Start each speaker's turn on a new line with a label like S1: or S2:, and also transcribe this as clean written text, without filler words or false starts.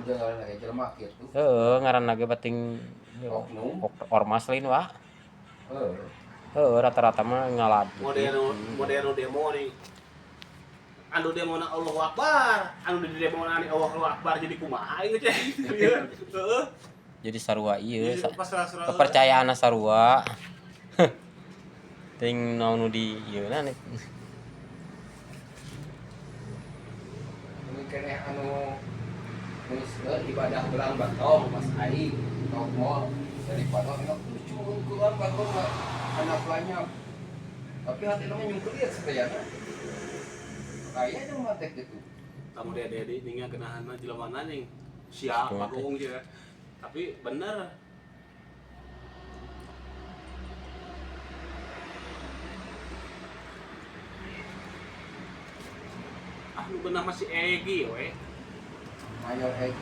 S1: Jangan kayak jelema kitu.
S2: Heeh, ngaranna ge bating
S1: Oknum.
S2: Ormas lain wa.
S1: Heeh.
S2: Heeh, rata-rata mah ngalad.
S3: Modern modern demo nih. Anu demo na Allahu Akbar, anu di demo na Allahu Akbar jadi kumaha ieu teh. Heeh.
S2: Jadi sarua ieu
S3: Jadi pas sarua.
S2: Kepercayaan sarua. Ting naon nu di ieu na.
S1: Ini keneh anu geus ibadah belang batong pas aing tong mall daripada enak lucu keluar bagong mah anak banyak tapi hati nama nyungkelit sadayana kayaknya mah teh gitu.
S3: Kamu dia dia ninggal kenahan mah jelema ning siap
S2: Kumaha teh?
S3: agung ya. Tapi bener ah nu bener masih Egi we.
S1: Mayor Egi.